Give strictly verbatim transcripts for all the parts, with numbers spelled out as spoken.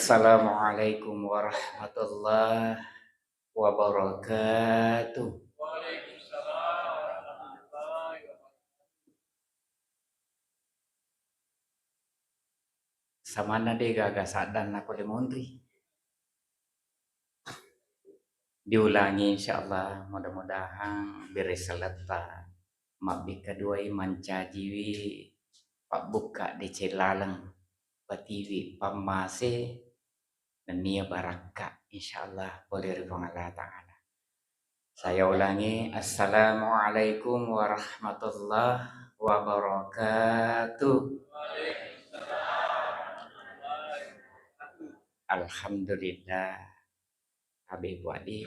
Assalamualaikum warahmatullahi wabarakatuh. Samanna de gaga saddanna pole monri. Diulangi, insyaallah, mudah-mudahan bere selletta mabbikka duai mancajiwi pabbukka deceng laleng, patiwi pammase, nennia barakka, insyaallah, pole ri Puang Allah Ta'ala. Saya ulangi, assalamualaikum warahmatullahi wabarakatuh. Alhamdulillah. Habib Wadi,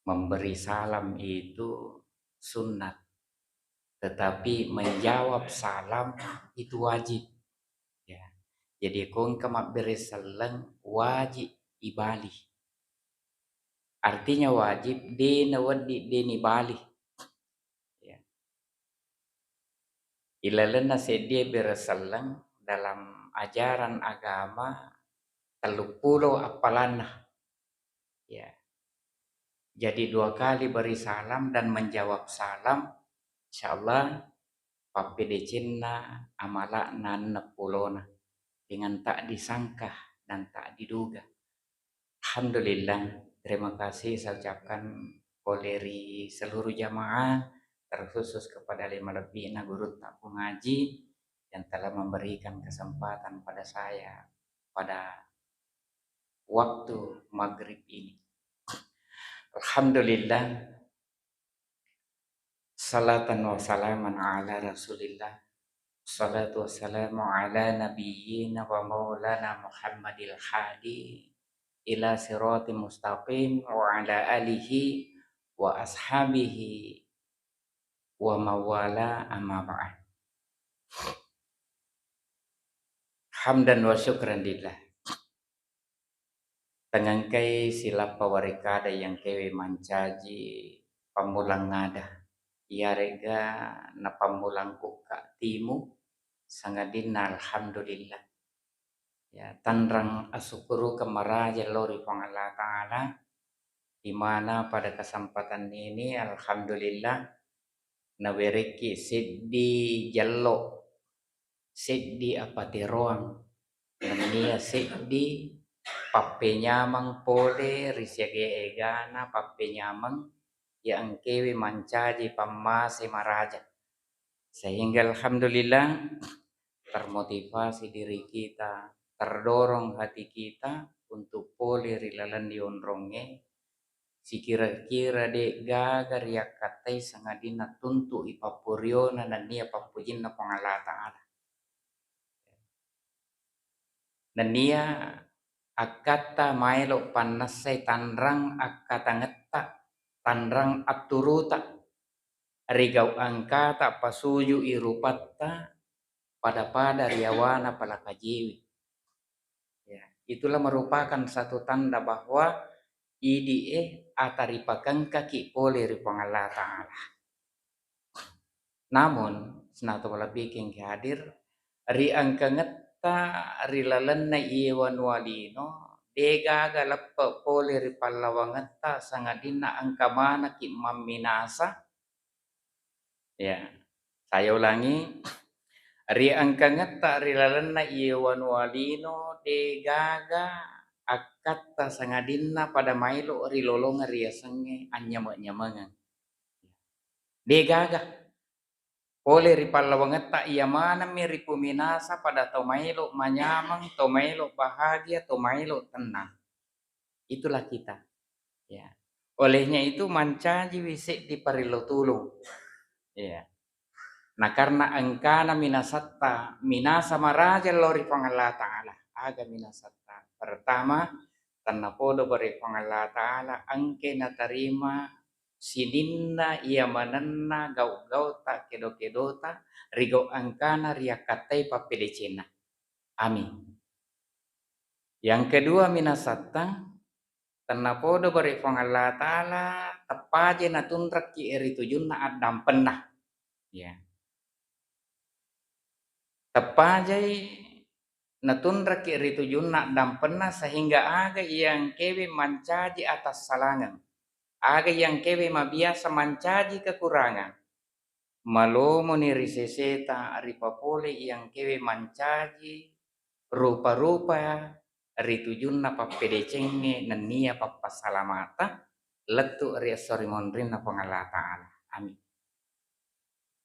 memberi salam itu sunnat, tetapi menjawab salam itu wajib. Ya. Jadi, ko engka mabbere selleng, wajib ibali. Artinya wajib, de nawedding de nibali. Ya. Ilalenna seddie bere selleng dalam ajaran agama telluppulo appalanna. Ya. Jadi dua kali beri salam dan menjawab salam, insyaallah pappedecenna amala'na enneppulona dengan tak disangka dan tak diduga. Alhamdulillah, terima kasih saya ucapkan pole ri seluruh jamaah, terkhusus kepada lima lebbi'na gurutta ku ngaji yang telah memberikan kesempatan pada saya pada waktu maghrib ini. Alhamdulillah, salatan wa salaman ala Rasulillah. Salatu wassalamu ala nabiyyina wa maulana Muhammadil hadi ila sirati mustaqim wa ala alihi wa ashabihi wa mawala, amma ba'd. Hamdan wa syukran lillah. Tengengkai silappa warekada yang kewe mancaji pammulang ada, iyarega na pammulang kukka timu, sangadinna alhamdulillah. Ya, tanrang asukkurukeng maraja lao ri Puang Allah Ta'ala, di mana pada kesempatan ini, alhamdulillah, nawerekki seddi jallo, seddi apateroang, nennia seddi pappenyameng pole ri siaga egana pappenyameng ya engkewe mancaji pammase maraja. Sehingga alhamdulillah, termotivasi diri kita, terdorong hati kita untuk pole ri laleng onrongnge, sikira-kira de gaga riakkattai sangadinna tuntu'i pappuriona nennia pappujinna Puang Allah Ta'ala. Nennia akkatta maelo pannessai tanrang akkatangetta, tanrang atturuta, rigau engkata pasuju'i rupatta, pada-pada riawana palakajewi. Ya, itulah merupakan satu tanda bahwa idi'e ata ripakengkaki pole ri Puang Allah Ta'ala. Namun, senatu malebbiking hadir, ri engkangetta ri lalenna iye wanua lino, de gaga leppe pole ri pallawangetta sangadinna engka manekki mamminasa. Ya, saya ulangi, ri engkangetta ri lalenna iye wanua lino, de gaga akkatta sangadinna pada maelo ri lolongeng riasengnge anynyame-nyamengeng. De gaga. Pole ri pallawangetta iya manemmi ripuminasa pada to maelo manyameng, to maelo bahagia, to maelo tenang. Itulah kita. Ya. Olehnya itu mancajiwi seddi parillo tulung. Ya. Nah, karena engkana minasatta, minasa maraja lao ri Puang Allah Ta'ala. Aga minasatta? Pertama, tennapodo bare Puang Allah Ta'ala, engke natarima sininna iya manenna gau-gauta, kedo-kedota, rigau engkana riakkattai pappedecenna. Amin. Yang kedua, minasatta, tennapodo bare Puang Allah Ta'ala, teppajai natunrakki ri tujunna addampenna. Ya. Teppajai natunraki ri tujunna dampenna, sehingga aga iya engkewe mancaji atassalangeng, aga iya engkewe mabiasa mancaji kekurangan, malomoni ri seseta ripapole iya engkewe mancaji rupa-rupa ri tujunna pappedecengnge nennia pappassalamata lettu ri esso ri monrinna Puang Allah Ta'ala. Amin.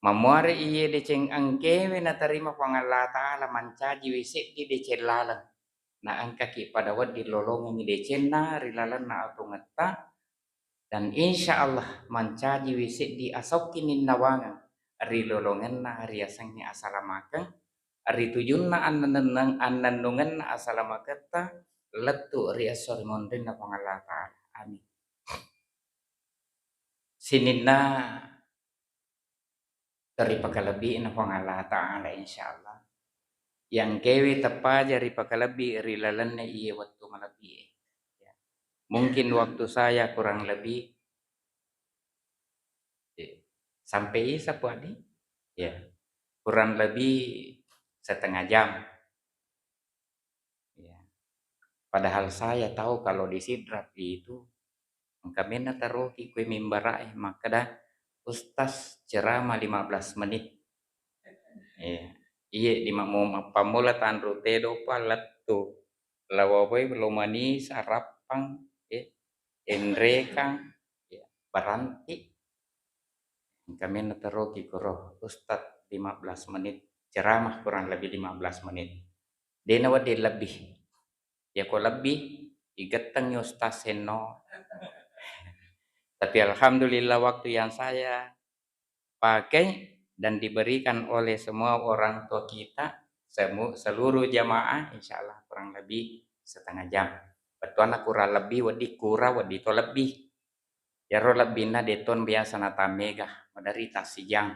Mammuare iye deceng engkewe natarima Puang Allah Ta'ala mancajiwi seddi deceng laleng. Na engkaki pada wedding lolongengngi decenna ri lalenna atungetta, dan insya Allah mancajiwi seddi asaukki ninnawangeng ri lolongenna riasengnge asalamakeng, ri tujunna annenneng-, annennungenna asalamaketta lettu ri esso ri monrinna Puang Allah Ta'ala. Amin. Sininna toripakalebbi'na Puang Allah Ta'ala, insya Allah. Yang kewe teppaja ripakalebbi ri lalenna iye wettu malebbi e. Ya. Mungkin waktu saya kurang lebih, eh, sampai Isa, Puadi? Ya. Kurang lebih setengah jam. Ya. Padahal saya tahu kalau di Sidrap itu engka menna taroki kue mimbara e makkeda, "Ustaz ceramah lima belas menit." Iya. Iye di ma-, mo mappammula tanru tedo pa lettu. Lawawai lo manisa rappang, eh, enrekang, ya, baranti. Engka menna taroki koro, "Ustaz lima belas menit, ceramah kurang lebih lima belas menit." Dena wedding lebih. Yako lebbi, igettengngi ustaz senno. Tapi alhamdulillah, waktu yang saya pakai dan diberikan oleh semua orang tua kita, semu-, seluruh jamaah, insya Allah kurang lebih setengah jam. Bettuanna kurang lebih, wedding kurang, wedding to lebih. Iyaro lebbinna deton biasa natammega, maderri tassijang.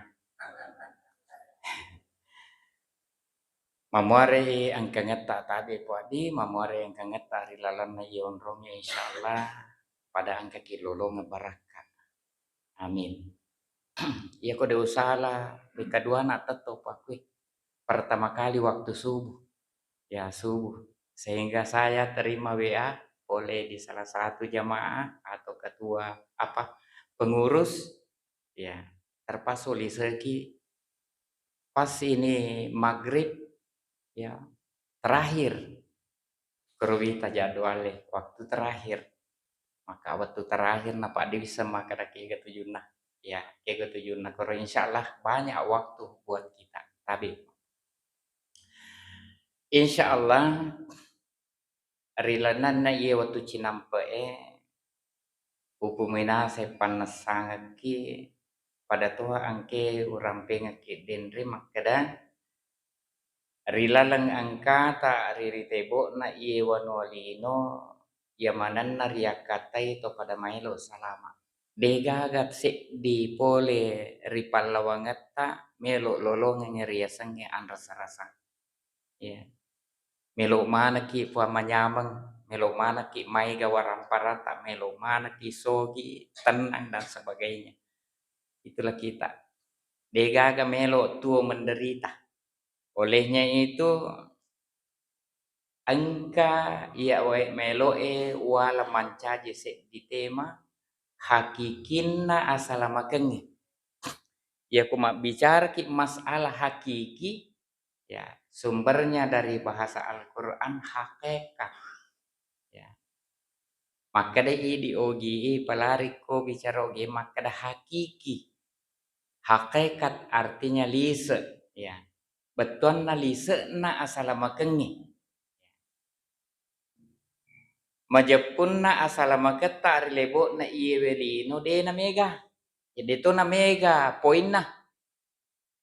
Mamuare engkangetta tabe Puadi, mamuare engkangetta ri lalenna iye onrongnge, insya Allah pada engkaki lolongeng barakka. Amin. Iyako de usala, de kaduana tetto pakui. Pertama kali waktu subuh. Ya, subuh. Sehingga saya terima W A oleh di salah satu jamaah atau ketua apa, pengurus, ya, terpaksa liseki pas ini maghrib, ya, terakhir. Koro wita jadwale waktu terakhir. Maka waktu terakhir napa de wisseng makkeda kega tujunna. Ya, kega tujunna. Koro insya Allah banyak waktu buat kita. Tabe. Insya Allah, ri lalenna iye wettu cinampe'e, upuminasai pannessangekki, pada toha engke urampengekki denre makkeda, ri laleng engkata ri ritebo'na iye wanua lino, iya manenna riakkatai to pada maelo salama. Degaga seddi pole ri pallawangetta melo lolongeng riasengnge anrasa-rasang. Iya. Melo manekki Puang manyameng, melo manekki maega waramparata, melo manekki sogi, tenang dan sebagainya. Itulah kita. Degaga melo tuo menderita. Olehnya itu, engka iya wae meloe wala mancaji seddi tema hakikinna asalamakengnge. Iyako mabbicaraki masalah hakiki, ya, sumbernya dari bahasa Al-Quran hakikat. Ya. Makkeda idi ogi, palari ko bicara ogi, makkeda hakiki. Hakikat artinya lise, ya. Bettuanna lise'na asalamakengnge. Majeppunna asalamaketta ri lebo'na iyewe lino de namega. Jadi to namega poinna.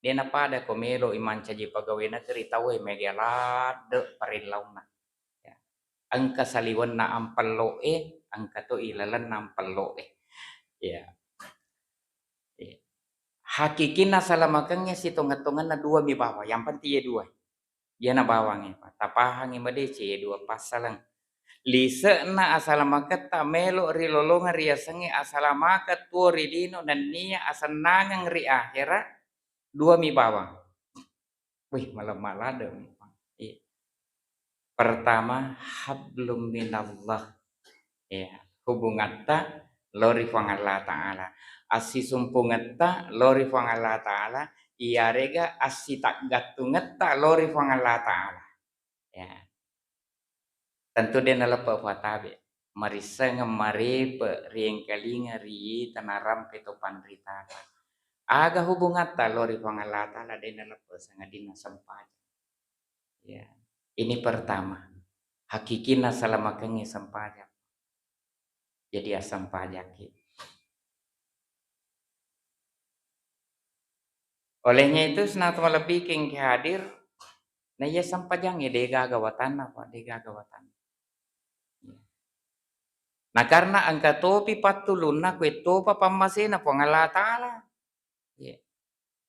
De napada ko melo i mancaji pegawai negeri tauwe mega ladde parillaunna. Ya. Engka saliwenna ampello'e, engka to ilalenna ampello'e. Ya. Ya. Hakikinna salamakengnge sitongeng-tongenna dua mi bawang. Yang penting ye dua. Iyana bawangnge, Pak. Tapahangngi madeceng ye dua passaleng. Lise'na asalamaketta melo rilolongeng riasengnge asalamakeng tuo ri lino nennia asennangeng ri ahera, dua mi bawang. Wih, malemma ladde mi, Pak. Iya. Pertama, hablum minallah. Ya, hubungatta lao ri Puang Allah Ta'ala. Assisumpungetta lao ri Puang Allah Ta'ala, iyarega assitaggattungetta lao ri Puang Allah Ta'ala. Ya. Tentu de' naleppe' Puang tabe'. Marissengeng marepe' riengkalinga ri tanarampe to panritata. Aga hubungatta lao ri Puang Allah Ta'ala de' naleppe' sangadinna sempajang. Ya. Ini pertama. Hakikinna salamakengnge sempajang. Jadi assempajakki. Olehnya itu, senang to malebbi kengke hadir, na iya sempajangnge de' gaga watanna, Pak, de' gaga watanna. Na karena engka topi pattulunna, kue topa pammasena Puang Allah Ta'ala. Iya.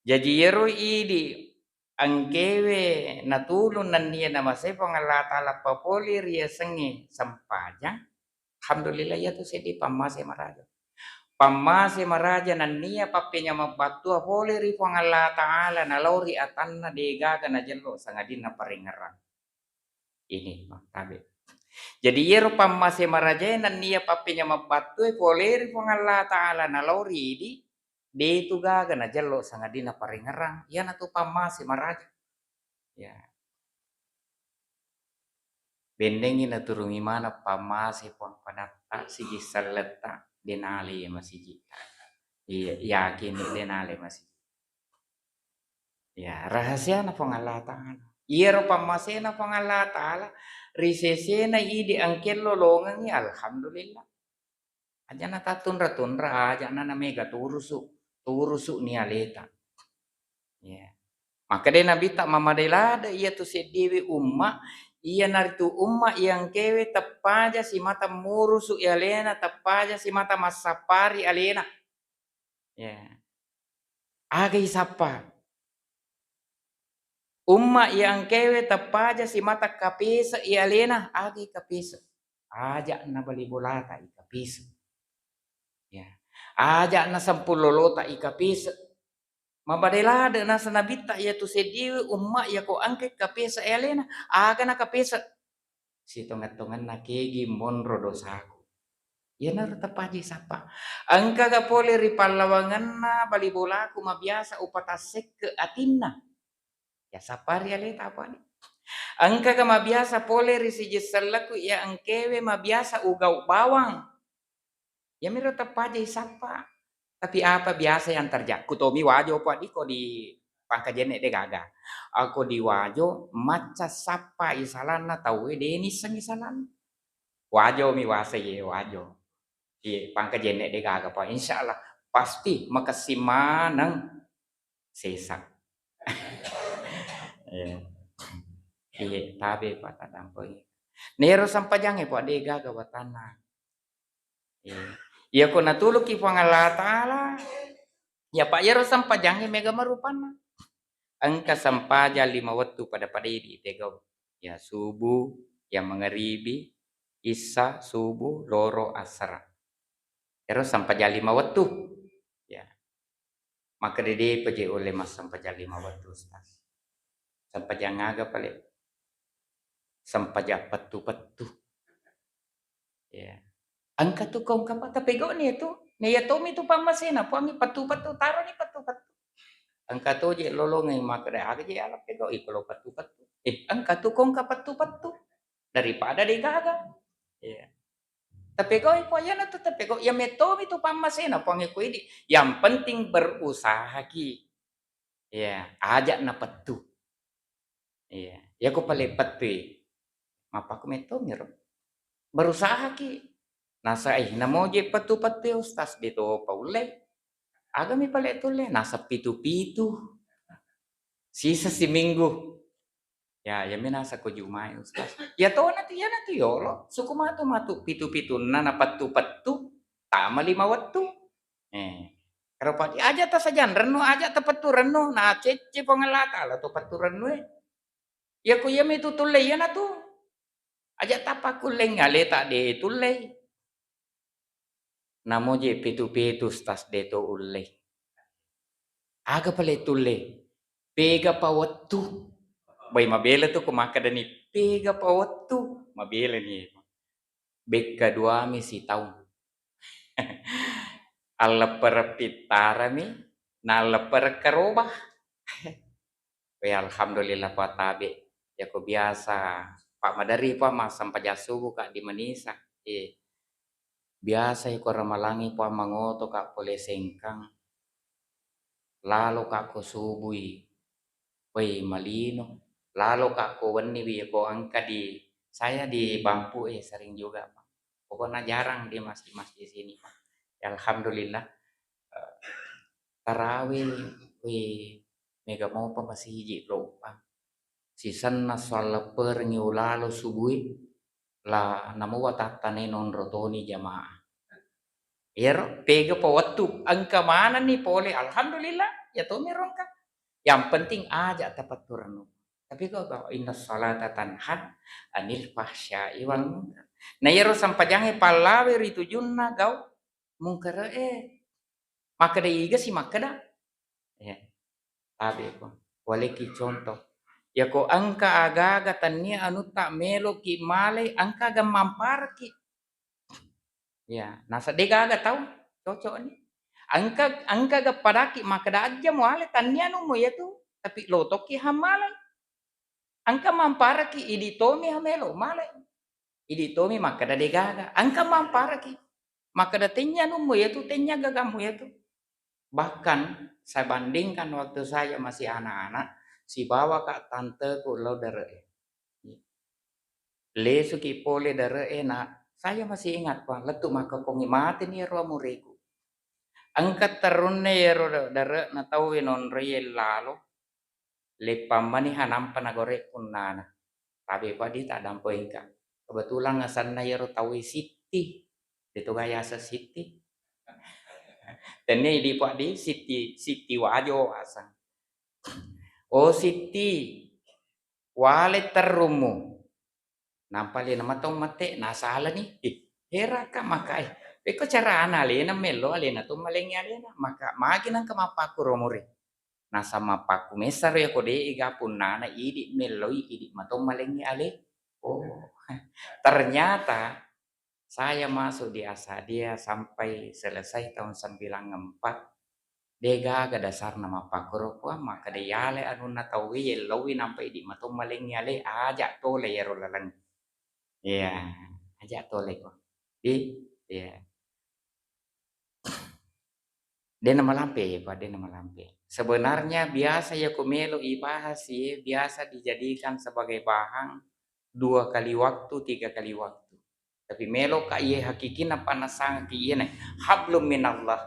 Jaji iyaro idi engkewe natulung nennia namasei Puang Allah Ta'ala papole riasengnge sempajang, alhamdulillah, iyatu seddi pammase maraja. Pammase maraja nennia pappenyameng battua pole ri Puang Allah Ta'ala, nalao ri atanna de' gaga najello sangadinna parengngerang. Ini, Pak, tabe'. Jadi iyaro pammase marajae nennia pappenyameng battue pole ri Puang Allah Ta'ala, nalao ri idi, de' tu gaga najello sangadinna parengngerang, iyanatu pammase maraja. Ya. Bendengngi naturungi maneng pammase Puang padatta, siji selletta, de' nale masijitta. Iya, yakin de' nale masiji. Ya, rahasiana Puang Allah Ta'ala. Iyaro pammasena Puang Allah Ta'ala, ri sesena idi engke lolongengngi, alhamdulillah. Aja' natattunra-tunra, aja' na namega turusu', turusu'ni aleta. Ya. Makkeda Nabitta, mamadai lade' iyatu seddiwi umma, iyanaritu umma iya engkewe teppaja simata murusu'i alena, teppaja simata massappari alena. Ya. Aga isappa? Umma iya engkewe teppaja simata kapese'i alena, aga ikapese'? Aja' na bali bolata ikapese'. Ya. Aja' na sempullolota ikapese'. Mabade lade' naseng Nabitta iyatu seddiwi umma iyako engka kapese'i alena, aga nakapese'? Sitongeng-tongenna kegi monro dosaku. Iyanaro teppaja isappa. Engkaga pole ri pallawangenna bali bolaku mabiasa upatassekke' atinna? Ya sappa ri aleta apa ni? Engkaga mabiasa pole ri siji selleku iya engkewe mabiasa ugau' bawang? Iyamiro teppaja isappa. Tapi apa biasa yang terjadi? Ku tomi Wajo, Pak, di ko di Pangkajene de' gaga. Ako di Wajo, macca sappa isalanna tauwe de' nissengngi salanna. Wajo mi wasa ye Wajo. Iye, Pangkajene de' gaga, Pak. Insya Allah pasti makessing maneng sesa. Iya. Iya, tabe, Pak, taddampeng. Nero sempajangnge, Pak, de' gaga watanna. Iya. Iyako natuluki Puang Allah Ta'ala, ya, Pak, iyaro sempajangnge mega marupanna. Engka sempajang lima wettu pada-padai di tegau. Ya, subuh, ya, mangaribi, issa, subuh, loro, asara. Ero sempajang lima wettu. Ya. Makkeda de'pa je ulle massempajang lima wettu, Ustaz. Sempajang aga pale? Sempajang pettu-pettu. Ya. Engka tu kongka pa tapegoni tu. Na iya tomi tu pammasena, puangngi pettu-pettu, taroni pettu-pettu. Engka to je lolongngi makkeda, aga je ala pegau iko lo pettu-pettu. Eh, engka tu kongka pettu-pettu. Daripada de'gaga. Ya. Tapegau'i Puang, iyanatu tapegau, iya mettomi tu pammasena Puang e ko idi. Yang penting berusahaki. Iya, aja' napettu. Iya, iyako pale pettui. Mappaku mettomi ro. Berusahaki. Nasa, eh, namo je pettu-pettu, Ustaz, de' topa ulle. Agami pale tulle, nasa pitu-pitu. Sisa siminggu. Ya, iya mi nasa ko Juma'i, Ustaz. Iya tona tu, iyanatu yolo. Suku matu-matu pitu-pitunna napettu-pettu, tama lima wettu. Eh, karo padi aja' tasajang rennu, aja' tapettu rennu, nacecce Puang Allah Ta'ala to pettu rennu e. Iya ko iya mi tu tulle iyanatu. Aja' tapakkulleng aleta de' tullei. Namo je pitu-pitu, Ustaz, de' to ulle. Aga pale tulle? Pega pa wettu? Wai, mabela tu ko makkedani, "Pega pa wettu?" Mabelani. Bekka duami sitaung. Alleppereng pittarami, nalleppereng karoba. Wé, alhamdulillah, Puang, tabe. Yako biasa, Pak, maderri, Puang, massempajang subuh, Kak, di Manisa. Eh, biasa yako ramalangi, Puang, mangoto, Kak, pole Sengkang. Lalo, Kak, ko subui. Wé, malino. Lalo, Kak, ko wenni wi, yako engka di, saya di Bampu, eh, sering juga, Pak. Pokoknya jarang di masjid-masjid sini, Pak. Ya, alhamdulillah. Eh, tarawih, wé, mega mopa masiji roppa. Sisenna sallepperengngi ulalo subui, la namuwa tattane nonro toni jamaah. Iyaro pega pa wettu engka manenni pole, alhamdulillah, ya tomiro engka. Yang penting aja tapattureng. Tapi kok, kok inna salata tanha anil fahsya'i wal munkar. Nah, iyaro sempajangnge pallawe ri tujunna gau mungkare. Makkeda iga si makkeda? Ya. Tabe ko. Waleki contoh. Yako engka aga-aga tannia anutta meloki malai, engka aga mampareki. Ya, nasa de gaga tau cocok ni. Engka, engka aga padaki makkeda ajja muale tannia anummu iyatu, tapi lotoki hammalai. Engka mampareki idi tomi hamelo malai. Idi tomi makkeda de gaga. Engka mampareki. Makkeda tennya anummu iyatu, tennya gagammu iyatu. Bahkan saya bandingkan waktu saya masih anak-anak, sibawa Kak tanteku lao dare'e. Lesuki pole dare'e, nak. Saya masih ingat, Pak, lettu makkokkongi mateni ero amureku. Engka terunne ero dare'na tauwe nonroie lalo, leppang maniha nampa nagore punnana. Tabe pa di taddampengka. Kebetulan asenna iyaro tauwe Sitti. Deto ga yaseng Sitti. Tenne idi pa di Sitti, Sitti Wajo aseng. Oh Sitti, wale terrummu. Nampa alena matau mate, nasalani. Ih, heraka maka, eh, pekko carana alena mello, alena to malengngi alena. Maka magi nangka mappakkuro muri. Nasaba mappakkuro messaro yako de ega punnana idi melloi, idi mato malengngi ale. Oh, ternyata saya masuk di Asadia sampai selesai tahun sembilan empat. De gaga dasarna mappakkuro, Puang, makkeda yale anunna tauwe yellowi nampa idi mato malengngi ale, aja tole yero laleng. Iya, aja tole ko. Di, iya. De namalampe, Pak, de namalampe. Sebenarnya biasa yako melo ibahas, ye, biasa dijadikan sebagai bahan dua kali waktu, tiga kali waktu. Tapi melo ka iye hakikinna panasangki iyena hablum minallah.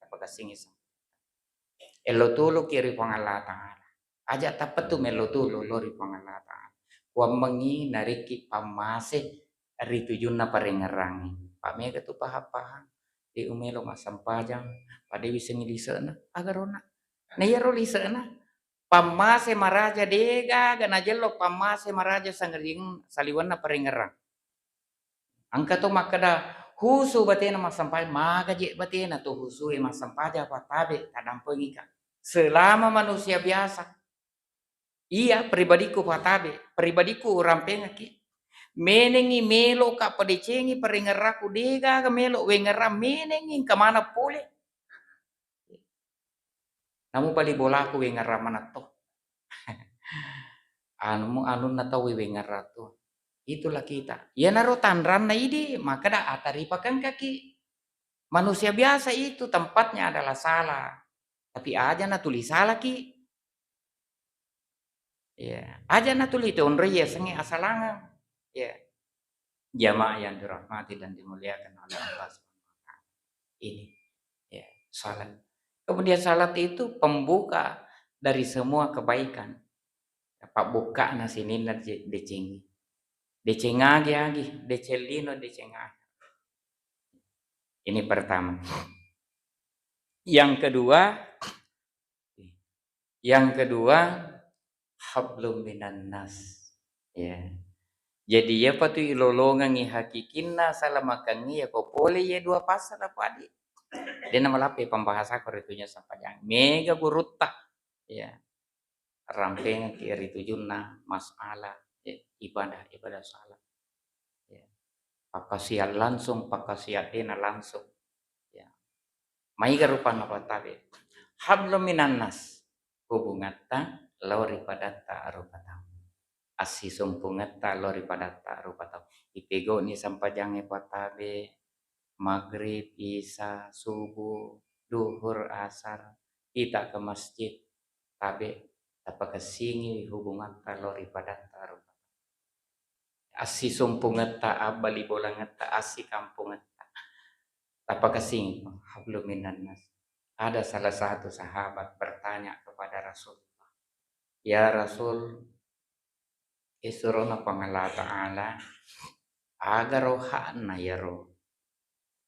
Apa kasing isa? Elo tuluki ri Puang Allah Ta'ala. Aja tappettu melo tulu lo ri Puang Allah Ta'ala. Kuammengi narekki pammase ri tujunna parengngerangnge. Pak, mega tu pahang-pahang. De umelo massempajang, pada wisengngi lise'na. Agarona. Na iyaro lise'na. Pammase maraja de gaga najello pammase maraja sangriyeng saliwenna parengngerang. Engka to makkeda husu batena massempajang, magaje batena to husue massempajang, Pak, tabe, taddampengika. Selama manusia biasa, iya pribadiku, Pak, tabe, pribadiku urampengaki. Menengngi meloka padecengi parengngerakku, de gaga melo wengngerang, menengngi engka maneng pole. Namu bali bolaku wengngerang manetto. Anu, anunna tau wengngerang tu. Itulah kita. Iyanaro tanranna idi, makkeda ataripakengkaki. Manusia biasa itu tempatnya adalah salah. Tapi aja natuli salaki. Iya, aja natuli tonroi yasengnge asalangeng. Iya. Jamaah yang dirahmati dan dimuliakan oleh Allah Subhanahu wa Ta'ala. Ini, ya, salat. Kemudian salat itu pembuka dari semua kebaikan. Pabbukkana sininna de-, decengngi. Deceng agi-agi, deceng lino, deceng akhir. Ini pertama. Yang kedua, Yang kedua, hablum minan nas. Ya. Jadi, iyapa tu ilolongengngi hakikinna salamakengngi, yako pole iye dua pasala, Pak, di. De namalappe pembahasako ritunyo sampajang. Mega gurutta. Ya. rampengekki ri tujunna masalah, ya, ibadah, ibadah salat. Ya. Pakkasiat langsung, pakkasiat dena langsung. Ya. Maiga rupanna pattabe. Hablum minannas, hubungatta lao ri padatta rupa tau. Assisumpungetta lao ri padatta rupa tau. Ipegau'ni sempajangnge pattabe, maghrib, isya, subuh, duhur, asar, kita ke masjid, tabe, tapakessingiwi hubungatta lao ri padatta rupa tau. Assisumpungetta, abbali bolangetta, assikampungetta. Tapakessingi, hablum minannas. Ada salah satu sahabat bertanya kepada Rasulullah, "Ya Rasul, isurona Puang Allah Ta'ala, agaro hakna yaro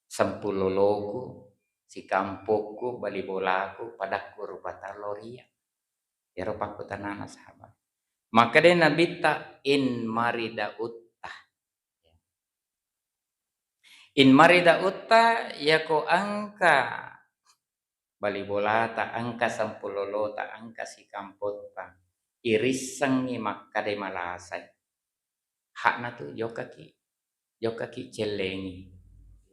sempuloloku, sikampokku, bali bolaku, padakku rupa tau lao ri iyya?" Iyaro pakkutanana sahabat. Makkedai Nabitta, "In marida utta." In marida utta, yako engka bali bolata, engka sempulolota, engka sikampotta, irissengngi makkedai malasai. Hakna tu jokkaki, jokkaki cellengi.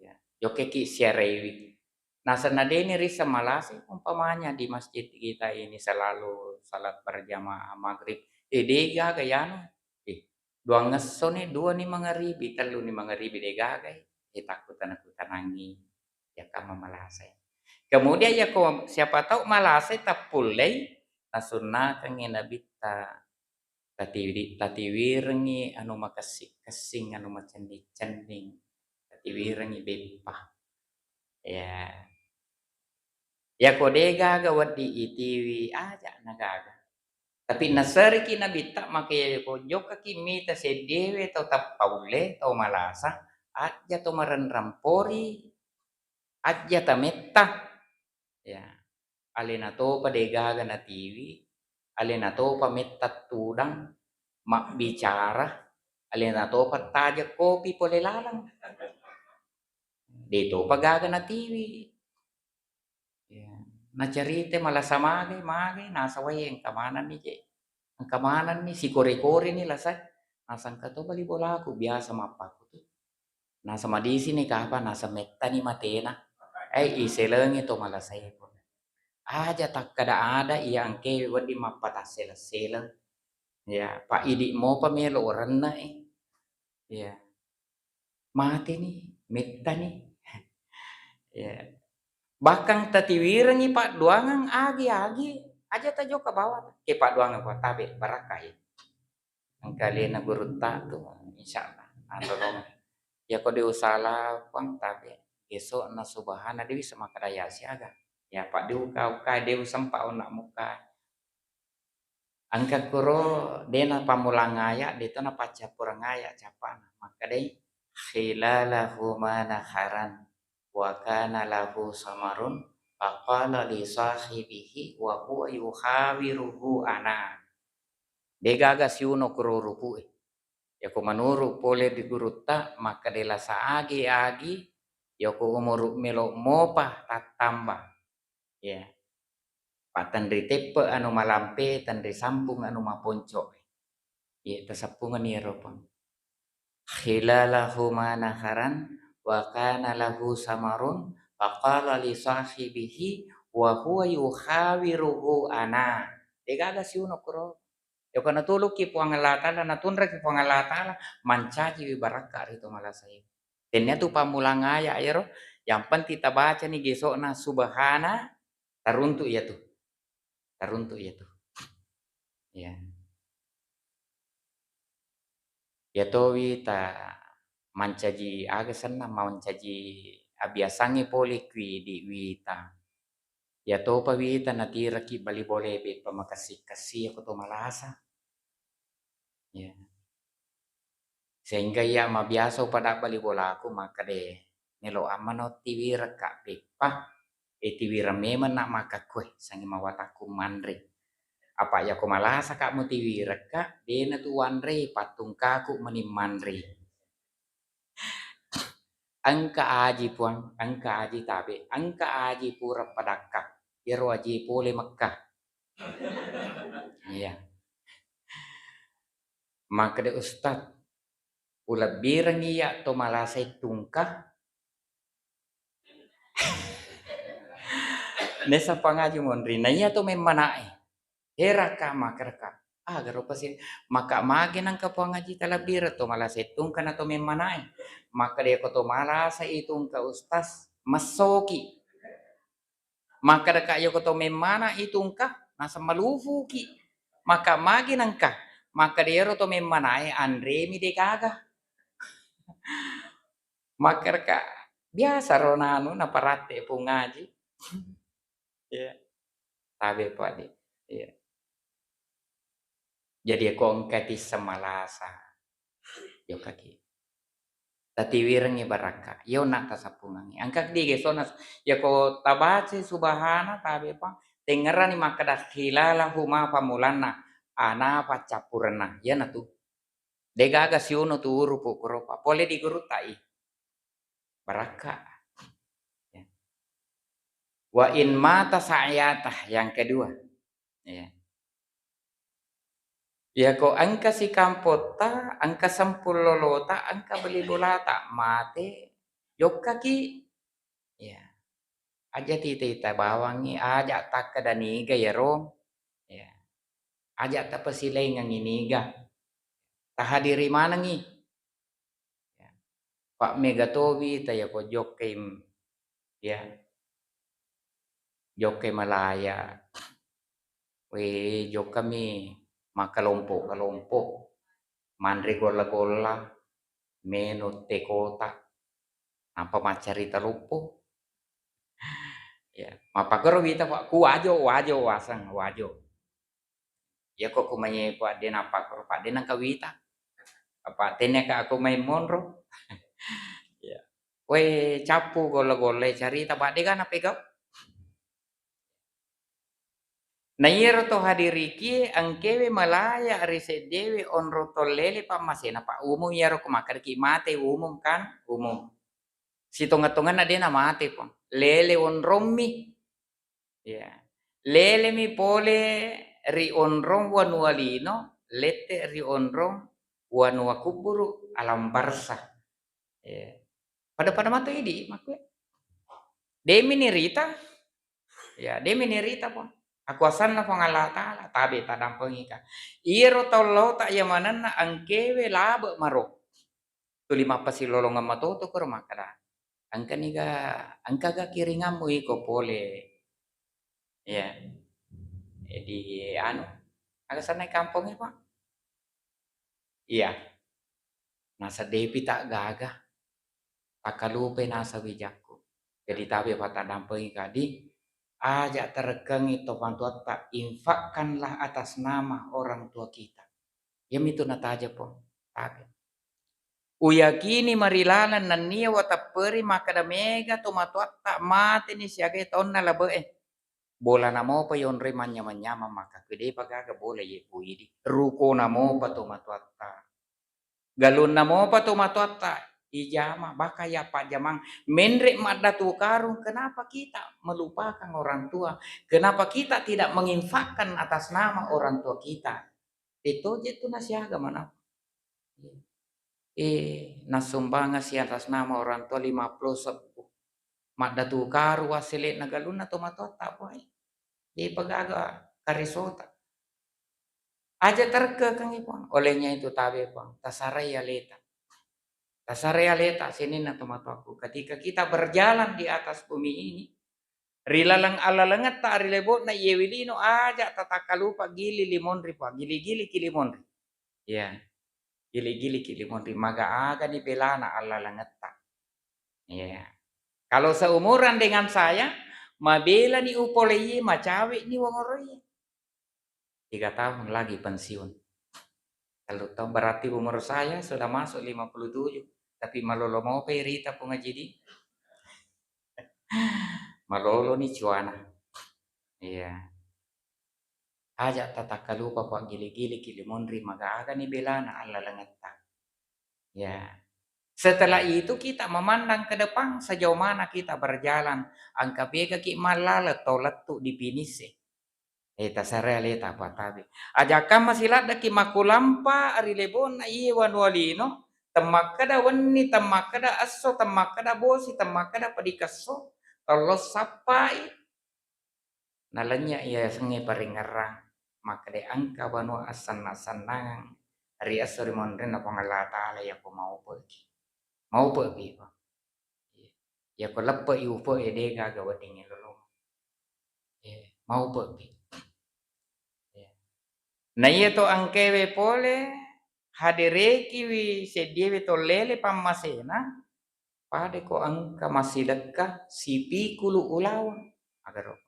Ya, jokkaki siaraiwi. Naseng na deni risseng malasai, umpamanya di masjid kita ini selalu salat berjamaah maghrib. Eh, de gaga yanu. Eh, duangngessoni, duani mangaribi, telluni mangaribi, de gagai. Eh, takkutanang-kutanangi. Ya, kamma malasai. Kemudian, ya, ko siapa tahu malasai tappullei, nasunnakengngi Nabitta. Tatiwi-, tatiwirengngi anu makessing-kessing, anu macenning-cenning, tatiwirengngi beppa. Ya. Yako de gaga wedding itiwi, aja na gaga. Tapi naseriki Nabitta, maka yako jokkaki mita seddewe tau tappaulle, tau malasa, aja to marenrang pori, aja tametta. Ya. Alena topa de gaga natiwi, alena topa metta tudang, mabbicara, alena topa tajeng kopi pole laleng. De topa gaga natiwi. Ya. Nacarita malasa magai, magai, nasawai engka manenni je. Engka manenni, sikore-koreni lasai. Nasangka to bali bolaku, biasa mappaku tu. Nasa madisini kapa, nasa mettani matena. Eh, iselengi to malasae pole. Aja takkada ada iya engke wedding mappatasseleng-seleng. Ya, pa idi mopa melo renna, eh. Ya. Mateni, mettani. Ya. Bahkan tatiwirengi padduangan agi-agi, aja tajokka bawang. Ke padduangan ko tabe barakkai. Engka alena gurutta tu, insyaallah. Atolong. Yako de usala Puang, tabe. Geso'na subhana de wisseng makkeda ya siaga. Ya, pa de uka-uka, de usempa onna muka. Engka kuro de napamulang aya, de to napaccappureng aya cappana. Makkedai, "Khilalahuma naharan, wa kana lahu samarun, faqala li sahibihi wa huwa yuhawiruhu ana." De gaga siuno kuro rupu'e. Yako menuru pole di gurutta, makkeda lasa agi-agi, yako umuru melo mopa tattamba. Ya. Pattenri teppe anu malampe, tenri sampung anu maponco. Iya, tasappungenni ero, Puang. Khilalahuma naharan wa kana lahu samarun, faqala li sahibihi wa huwa yuhawiruhu ana. De gaga siuno kuro. Yako natulukki Puang Allah Ta'ala, natunraki Puang Allah Ta'ala, mancajiwi barakka ri to malasae. Tennia tu pammulang aya ero, yang penting tabacani geso'na subhana, taruntu iya tu. Taruntu iya tu. Ya. Iya towi ta mancaji aga senna, mancaji abiasangnge pole kui di wita. Iya topa wita natiraki bali bole beppa makessi-kessi ko to malasa. Ya. Sehingga iya mabiasa upada bali bolaku makkeda, "Melo ammano tiwirekka beppa, e tiwireng memeng nak makkakkue, sangi mawatakku manre. Apa yako malasaka mutiwirekka, dena tu wanre, pattungkaku meni manre." Engka aji Puang, engka aji tabe, engka aji pura padakka, iyaro aji pole Mekka. Iya. Makkeda, "Ustaz, ulebbirengngi iya to malasai tungka." Nessa pangaji monri, na iya to memmana'e. Heraka, makkeda ka, "Aga ro pasi-, maka magi nangka Puang Haji talebbireng to malasai tungka na to memmana'e?" Makkeda, "Iyako to malasai tungka, Ustaz, messoki." Makkeda ka, "Iyako to memmana i tungka, naseng malufuki." Maka magi nangka? Makkeda, "Iyaro to memmanae anremi degaga." Makkeda ka, "Biasa ro nanu naparatte Puang Haji." Iya. Tabe padi. Iya. Jadi, ko engka tisseng malasa, jokkaki. Tatiwirengngi barakka. Iya onna tasappungengngi. Engka digi sona, iyako tabacai subhana, tabe pa, tengngerani makkeda khilalahuma, pammulanna, ana paccappurenna. Iyanatu. Degaga siuno tu urupu kuropa. Pole di gurutta i. Barakka. Ya. Wa in mata sa'yatah, yang kedua. Ya. Iyako engka sikampotta, engka sempulolota, engka beli bolata, mate, jokkaki. Ya. Aja tita-ita bawangngi, aja takkeda niga iyaro. Ya. Aja tapasilaingengngi niga. Tahadiri manengngi. Ya. Pa mega towi ta yako jokkai, ya. Jokkai malaya. We, jokkami makkalompo-kalompo. Manre golla-golla, menu te kota. Nampa maccarita loppo. Ya, mappakero wita, Pak. Ku wajo, wajo, waseng, wajo. Iyako ku maye, Pak, de nappakero, Pak, de nangka wita. Apa tenneka aku main monro. Ya. We, cappu golla-golla carita, Pak, de ga napegau. Na iyaro to hadirikie engkewe malaya ri seddewe onrong tollele pammasena, Pak, umum iyaro ko makkedaki mate, umum kan, umum. Sitonga-tonganna de namate, Puang. Lele onrommi. Ya. Lelemi pole ri onrong wanua lino, lette ri onrong wanua kuburu, alam barzah. Ya. Pada-pada mato idi makkue. Demi nirita. Ya, demi nirita, Puang. Akuasanna Puang Allah Ta'ala, tabe tadampengika. Iyaro tau laota iya manenna engkewe labe maro. Tuli mappasilolongeng matoto koro makkeda, "Engkaniga, engkaga kiringammu iko pole?" Iya. Eh, di anu, aga sennai kampongnge, Pak? Iya. Naseddepita gaga. Takkalupai naseng wijakku. Jadi tabe pataddampengika di, aja tarekkengngi tomatoatta, infakkanlah atas nama orang tua kita. Iyamitu nataja, Puang. Tabe. Uyakini marilaleng nennia watepperi makkeda mega tomatoatta mateni siaga taunna labe'e. Bolana mopa yonroi manyameng-nyameng makkakue depa gaga bola ye puidi. Rukona mopa tomatoatta. Galunna mopa tomatoatta ijama, baka ya pajamang. Menre maddatu karung, kenapa kita melupakan orang tua? Kenapa kita tidak menginfakkan atas nama orang tua kita? Detoje tu nasiaga manappa. Eh, nassumbangeng si atas nama orang tua lima puluh sebbu. Maddatu karu wassele'na galunna tomatoatta, Puang. Depa gaga karisota. Aja tarekkekengngi, Puang. Olehnya itu tabe, Puang. Tasarai aleta. Tasarai aleta sininna tomatoakku. Ketika kita berjalan di atas bumi ini, ri laleng allalengetta, ri lebo'na iyewe lino, aja tatakkalupa gili limonri, Puang. Gili-giliki limonri. Iya. Gili-giliki limonri. Maga-agani belana allalengetta. Iya. Kalau seumuran dengan saya, mabelani upoleiye, macawe'ni wongoroiye. Tiga tahun lagi pensiun. Kalau tahu berarti umur saya sudah masuk lima puluh tujuh, tapi malolo mopa irita Puang Haji di. Maloloni cuana. Iya. Aja tatakkalupa paggili-giliki limonri maga-agani belana allalengetta. Ya. Setelah itu kita memandang ke depan sejauh mana kita berjalan, engka pegaki mallala tau lettu di pinisse. Eh, tasare ale tapatabe. Ajakang masiladdaki makkulampa ri lebonna iye wanua lino, temmakkeda wenni, temmakkeda esso, temmakkeda bosi, temmakkeda pedikesso, tello sappai. Nalennye iya yasengnge paringerrang, makkeda engka wanua assenna-sennangeng ri esso ri monrinna Puang Allah Ta'ala, yako maupe'ki. Maupe'pi, Pak. Yako leppe'i upe'e, de gaga weddingnge lolong. Eh, maupe'pi. Eh. Na iya to engkaewe pole, haderekiwi seddiewe to lele pammasena, pada ko engka massidekka sipikulu ulaweng. Agaro.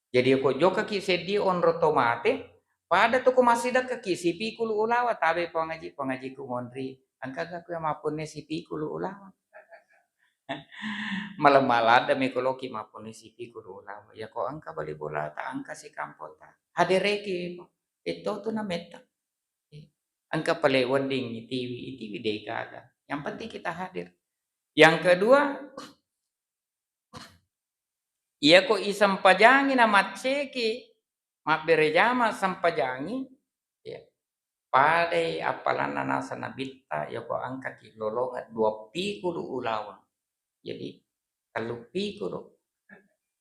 Jadi ko jokkaki seddie onro to mate, pada to ko massidekkaki sipikulu ulaweng, tabe Puang Aji, Puang Aji ku monri, engkaga ku mappunne sipikulu ulaweng. Malemma ladde mi ko loki mappunne sipikulu ulaweng. Yako engka bali bolata, engka sikampota. Hadereki, Pak. Itu tu na metta. Engka pale wedding itiwi, itiwi de gaga. Yang penting kita hadir. Yang kedua, iyako isempajangi na macceki, mabbere jama sempajangi, ya, padai appalanna naseng Nabitta, yako engkaki lolongeng dua pikulu ulaweng. Jadi, tellu pikulu.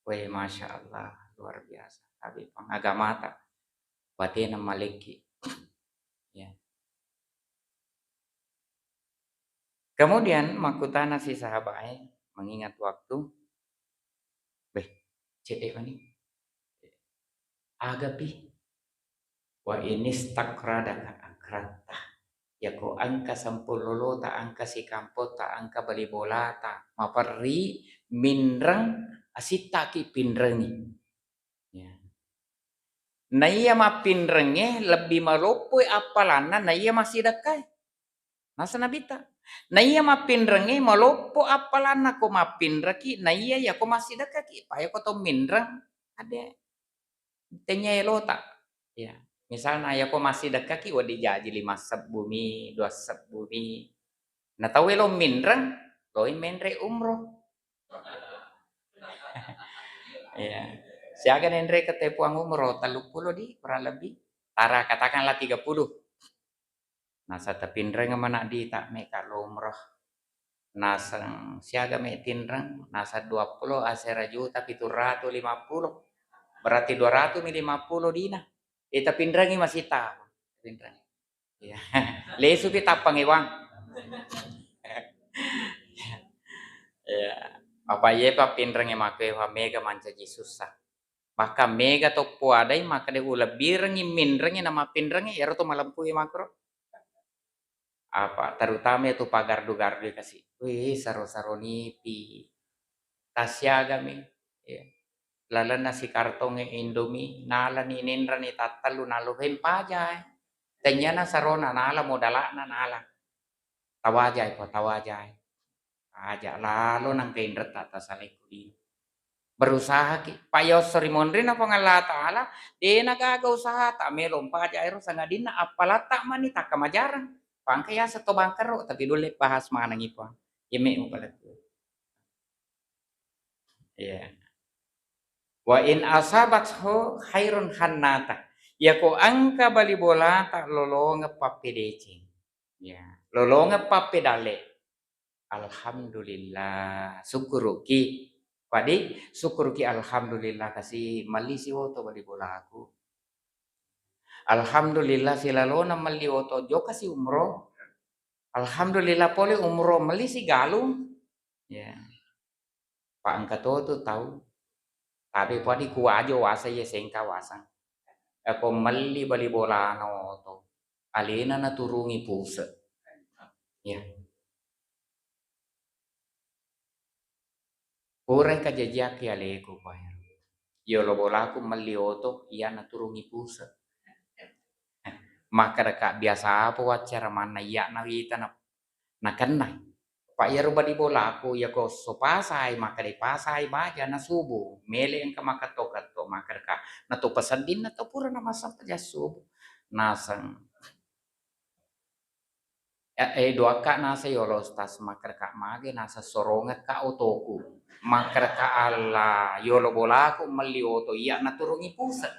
Weh, Masya Allah, luar biasa. Tapi pang agamata, batena malekki. Ya. Kemudian makkutana si sahabae, mengingat waktu, "Beh, cedde mani. Agapi? Wa inistaqradaka akratta." Yako engka sempulolota, engka sikampota, engka bali bolata, maperri, minreng, asittaki pinrengi. Ya. Naiya mappinrengnge lebbi maloppoi appalanna naiya massidekkae. Naseng Nabitta. Naiya mappinrengnge maloppo appalanna ko mappinreki, naiya yako massidekkaki. Pa yako to minreng, ade tennia elota. Ya. Misalna yako massidekkaki, wedding jaji lima sebbu mi, dua sebbu mi. Na tau elo minreng, loi menre umroh. Iya. Siaga nenre kete puang umroh, tellu puluh di, kurang lebih. Tara, katakanlah tiga puluh. Nasa tapinreng mana di tak meka lo umroh. Naseng siaga me tinreng, nasa dua puluh, asera juta pitu ratu lima puluh. Berarti dua ratu mi lima puluh dina. Eh, tapinrengi masita. Tapinrengi. Iya. Lesupi tappangewang. Iya. Apa iye pa pinrengnge makkewa mega mancaji susah. Bahkan mega to poadai makkeda ulebbirengngi minrengngi na mappinrengngi, iyaro to malempui makkoro. Apa terutama itu pagardu-gardu kasi. Wih, saro-saro nipi. Tasiagami. Iya. Lalenna sikartongnge Indomie, nalani ninrani tattellu, nalo, "Hei, mpajae." Tennyana sarona, nala modala'na, nala. Tawajai po, tawajai. Aja lalo nangka inretta tasalai ku dino. Berusahaki. Pa yosso ri monrinna Puang Allah Ta'ala, dena gaga usahata, melo mpaja ero sangadinna appalatta mani takkamajarang. Pangka yaseng to bangkero, tapi dolle bahas manengi Puang. Yeme mupalettu. Iya. Wa in asabathu khairun hannata. Yako engka bali bolata lolongeng pappedeceng. Ya, lolongeng pappedalle. Alhamdulillah, sukkuruki. Padi, sukkuruki, alhamdulillah kasi melli si oto bali bolaku. Alhamdulillah silalona melli oto jokka si umroh. Alhamdulillah pole umroh melli si galung. Ya. Pa engka to tu tau. Tabe padi kuwajo wasa iye sengka wasang. Ako melli bali bolana oto. Alena naturungi puse. Ya. Purai kajajiakki aleku, Pak. Yolo bolaku melli oto, iya naturungi puse. Makkedaka biasa apa waccara manna iya nawita na-, nakenna. Pa iyaro bali bolaku, yako esso pasai, makkeda pasai baja na subuh, mele engka makketto-ketto, makkedaka, na to paseddinna to pura na massempajang subuh. Naseng. Eh, eh, doakka naseng yolo Ustaz, makkedaka mage naseng sorongekka otoku. Makkedaka Allah, yolo bolaku melli oto, iya naturungi puse.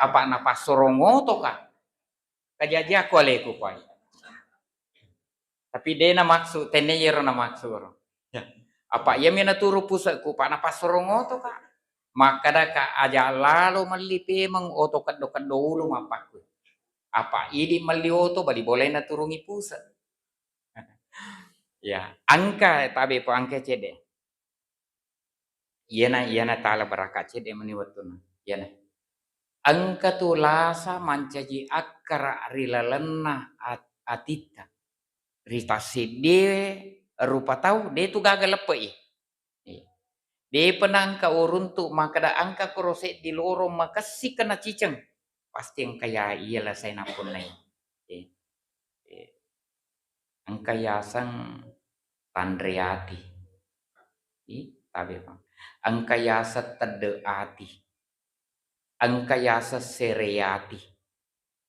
Apa napassorong oto ka. Kajajiakku aleku kuai. Tapi de' namaksu, tenne yero namaksu ro. Ya. Apa iyami naturu puse'ku, pa napassorong oto ka. Makkada ka aja lalo melli pemeng oto keddo-keddo ulu mappakkui. Apa idi melli oto bali bolai naturungi puse'. Ya, engka tabe pa engka cedde. Iyana, iyana tala baraka cedde mani wettunna. Iyana. Engka tu lasa mancaji akkara ri lalenna at-, atitta. Ri tasseddie rupa tau, de' tu gaga leppe'i. Iya. De'pa nangka uruntu makkeda engka koro seddi lorong makessi kena ciceng. Pasti engka ya iya lasai nappunnai. Iya. Iya. Engka yaseng tanre ati. Ih, tabe, Bang. Engka yaseng tedde ati. Engka yaseng sere ati.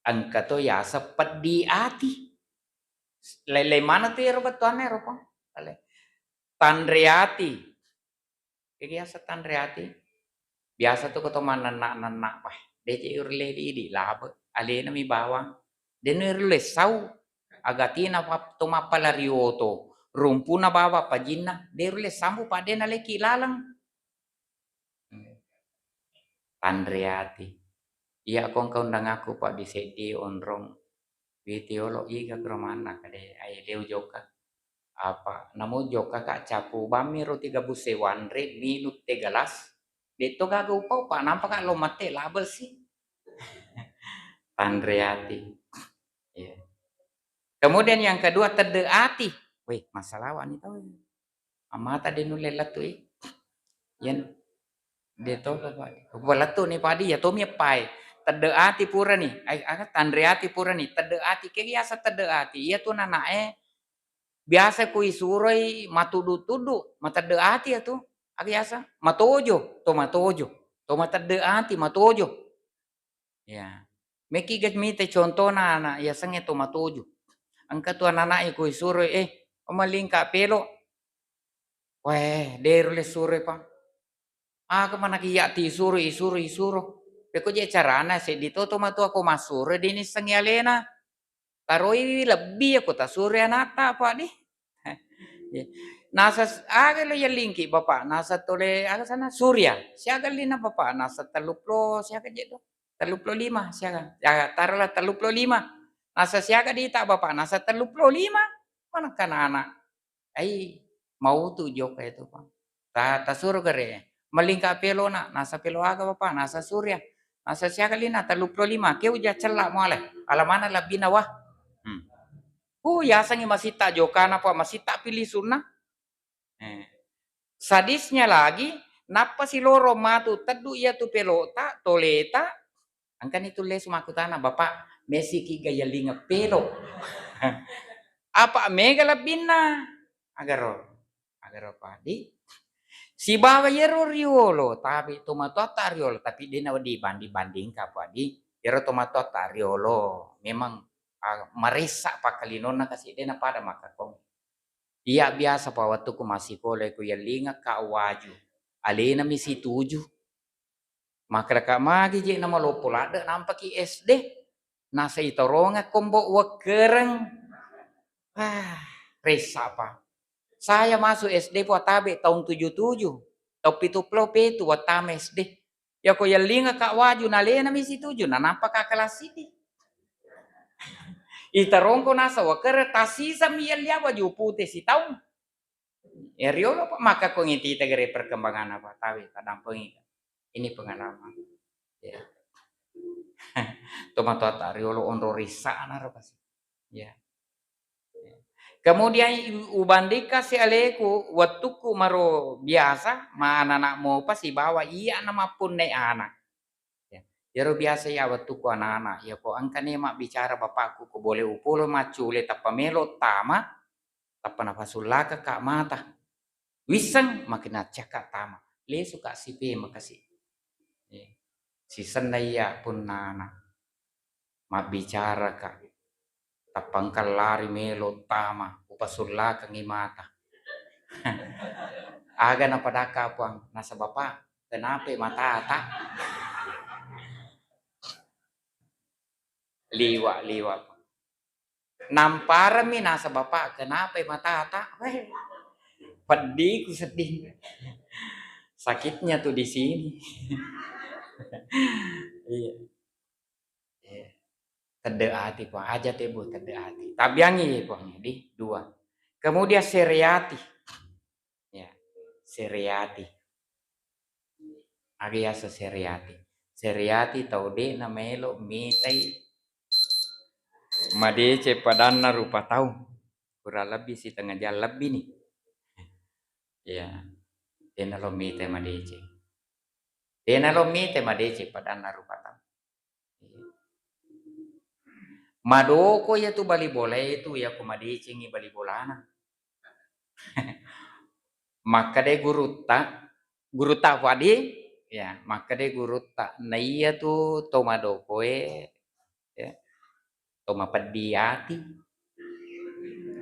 Engka to yaseng peddi ati. Lain-lain mana tu ero bettuanna ero, Bang? Tanre ati. Ega yaseng tanre ati? Biasa tu ko to mannenna-nenna, wah, de' je urulle idi, labe, alena mi bawang. De' nurulle sau. Agatina pa-, to mappala ri oto, rumpuna bawang pajinna, de' rulle sambu pa de' naleki laleng. Tanre ati. Iya ko engka undangakku pa di seddi onrong. Witi olo iga kro manna kade ai leu jokka. Apa namo jokka ka capu bammi roti gabus sewanre minum teh gelas. De' to gaga upau pa nampa ka lo mate label si. Tanre ati. Iya. Kemudian yang kedua tedde ati. Weh, masalah wani tau. Amata de' nulle lettu i. Yen de' to pa, pa lettu ni padi ya tomi eppai. Tedde ati purani. Ai, aga tanre ati purani. Tedde ati ke biasa tedde ati. Iya tu nanae biasa ku isuroi matudu-tudu, matedde ati ya tu. Aga biasa matojo, to matojo. To matedde ati matojo. Ya. Meki ga mita contona anak yasengnge to matoju. Engka tu anak-anak e ko isuroi, eh, malingka pelo. Weh, de' rulle suroi pa. Aga manaki iya ti isuro, isuro, isuro. Pekko je carana seddi to to matua ko massuro de' nissengngi alena. Taroi lebbi ya ko tasuroi anakta apa di. Nasa s-, aga lo yellingki bapak, nasa tole aga sana Surya. Siaga lina bapak, nasa telluplo siaga je do. Telluplo lima siaga. Ya, taruhlah telluplo lima. Nasa siaga dita bapak, nasa telluplo lima. Mana kana anak? Ai, mau tu jokka itu, Pak. Ta-, tasuro gare. Melingka pelona, nasa pelo aga, Bapak? Nasa Surya. Nasa siaga lina? Telluplo lima. Ke uja cella muale. Alamana labbina, wah. Hmm. Uh, yasengi masitta jokana, Pak, masitta pilisunna. Eh. Sadisnya lagi, nappa siloro matu teddu iya tu pelota, toleta, Engkani tulle sumakkutana, "Bapak, mesiki ga yellinga pelo?" Apa mega lebbinna? Agaro, agaro padi. Sibawa yero riolo, tapi tomatoatta riolo, tapi dena wedding banding-bandingka padi. Yero tomatoatta riolo memang, ah, maressa pakkalinonna kasi dena pada makkakong. Iya biasa pa wettukku massikola ku yellinga ka waju. Alena mi situju. Makkedaka magi je namaloppo ladde nampaki S D. Nasa itorongeng kombo wekkereng. Ah, ressa pa. Saya masuk S D po tabe tahun tujuh tujuh. Tahun pitu plo petu wattama S D. Yako yellinga ka waju nalena mi situju nanampa ka kelas sidi. Itarongko nasa wekkereng tasisa mi yellia waju pute sitaung. Ya riolo pa makkakong itita gare perkembangan apa tawe tadampengi. Ini pengalaman. Ya. Tomatoatta riolo onro rissana ro pasti. Ya. Kemudian ubandingkan si aleku wettukku maro biasa ma anak-anak mopa sibawa iya na mappunnai anak. Ya. Yero biasa iya wettukku anak-anak, yako engkani mabbicara bapakku ko bole upolo maccule tappa melo tama, tappa napasullakaka mata. Wisseng makkina cakka tama. Lesuka sipe makasi. Ya. Sisenna iya punnana. Mabbicaraka. Tappa engka lari melo tama, upasullakengngi mata. Aga napadakka puang, nasaba pa kenape matata. Liwa, liwa. Namparami nasaba, "Pak, kenapa matata?" Weh, peddiku sedih. Sakitnya tuh di sini. Iya. Iya. Tedde ati, Puang. Aja tebu, tedde ati. Tabiangi, Puang, di dua. Kemudian sereati. Ya, sereati. Aga yaseng sereati? Sereati tau de' namelo mitai madeceng padanna rupa tau. Kurang lebih setengah jam lebih nih. Ya, de' nalo mitai madeceng. De' nalo mitai madeceng padanna rupa tau. Madoko iyatu bali bolae tu, iyako madecengi bali bolana. Makkeda gurutta, gurutta Puang di, ya, makkeda gurutta, na iyatu to madokoe, ya, to mapeddi ati.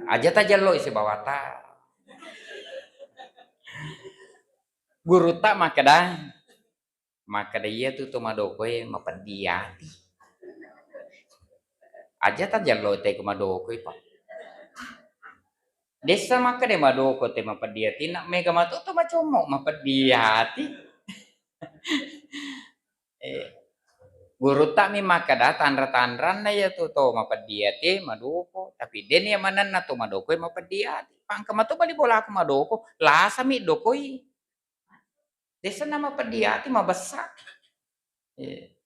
Aja tajelloi sibawata. Gurutta makkeda, makkeda iyatu to madokoe mapeddi ati. Aja tajello te ko madokoi, Pak. Dessa makkeda madoko te mapeddi ati, na mega matu to macommo mapeddi ati. Eh, gurutta mi makkeda tanra-tanranna iyatu to mapeddi ati madoko, tapi den iya manenna to madokoi mapeddi ati. Pangka matu bali bolaku madoko, lasami dokoi. Dessa nama peddi ati mabessa. Iya.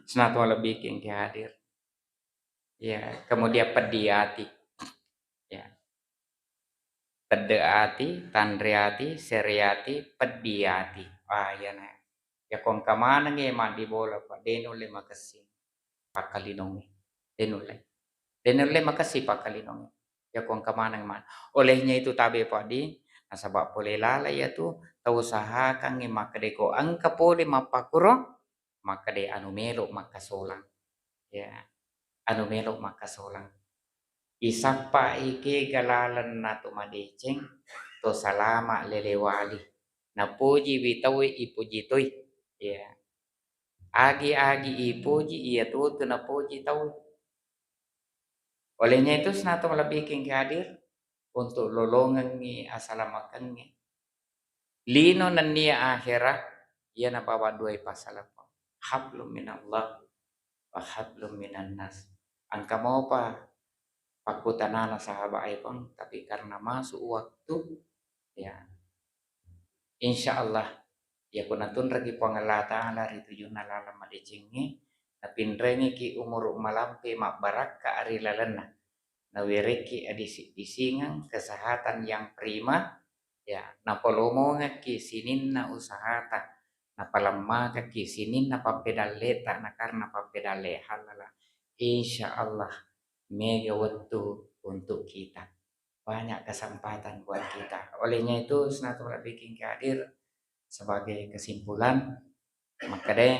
Senatu lebih engke hadir. Ya, kemudian peddi ati. Ya. Tedde ati, tanre ati, sere ati, peddi ati. Ah, iya na. Ya ko engka maneng e maddi bola, Pak, de' nulle makessing. Pakkalinongnge. De' nulle. De' nulle makessing pakkalinongnge. Yako engka maneng man-, olehnya itu tabe, Pak, di, nasaba pole lala iyatu tau usahakangngi makkeda ko engka pole mappakuro, makkeda anu melo makkasolang. Ya, anu melo makkasolang. Isappa ikega laleng natu madeceng, to salama lelewali. Napoji wi tauwe ipoji toi. Ya. Agi-agi ipoji, iyatu tu napoji tau. Olehnya itu, senatu malebbiking hadir untuk lolongengngi asalamakengnge. Lino nennia akhera, iyana bawang duai pasala, Puang. Hablum minallah wa hablum minannas. Engka mopa pakkutanana sahabat e, Puang, tapi karena masuk waktu, ya, insya Allah, yako natunraki Puang Allah Ta'ala ri tujunna laleng madecengnge, napinrengiki umuru malampe mabbarakka ri lalenna, nawerekki adisi-disingeng kesehatan yang prima, ya, napalomongekki sininna usahata, napalemmakekki sininna pappedalleta, na karena pappedalle halala, insya Allah mega wettu untuk kita. Banyak kesempatan buat kita. Olehnya itu, senatu malebbiking hadir, sebagai kesimpulan, makkeda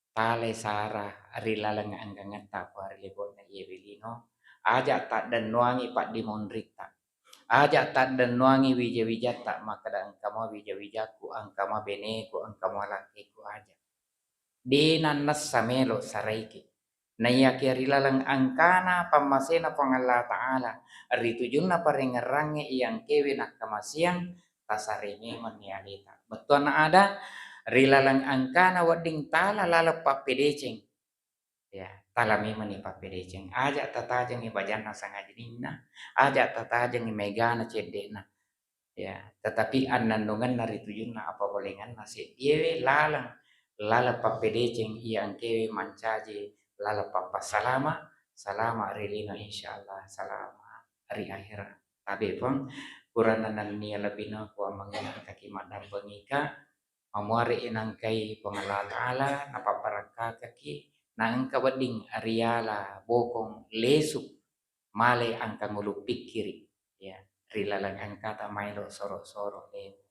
tale sara ri laleng anggangetta Puang ri lebonna iyewe lino, aja taddennuangi paddimonritta, aja taddennuangi wija-wijatta makkeda engka mua wija-wijakku, engka mua beneku, engka mua lakkeku, aja. De' nannessa melo saraiki. Naiyakia ri laleng engkana pammasena Puang Allah Ta'ala, ri tujunna parengngerangnge iya engkewe nakkamasiang, tasare memenni aleta. Bettuanna ada, ri laleng engkana wedding tala laleng pappedeceng. Ya, tala memenni pappedeceng. Aja tatajengngi bajanna sangajininna, aja tatajengngi megana cedde'na. Ya, tetapi annennungenna ri tujunna apabolengenna seddiewe laleng, laleng pappedeceng iya engkewe mancaji laleng pappassalama, salama ri lino, insyaallah salama ri akhera. Tabe Puang, purana nennia lebbina Puang manginangkaki maddampengika, mamuare inangkai Puang Allah Ta'ala, napabbarakkakaki, na engka wedding riala bokong lesu male engka ngulu pikkiri, ya, ri laleng engkata maelo soro-soro lewu.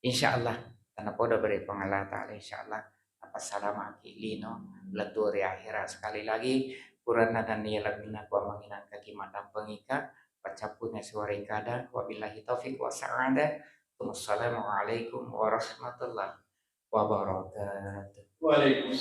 Insyaallah, tanapoda bere Puang Allah Ta'ala, insyaallah, napassalamaki lino lettu ri akhera. Sekali lagi, purana nennia lebbina Puang manginangkaki maddampengika, paccappunga suara ikada, wabillahi taufiq wa sa'adah. Wassalamualaikum warahmatullahi wabarakatuh. Waalaikumsalam.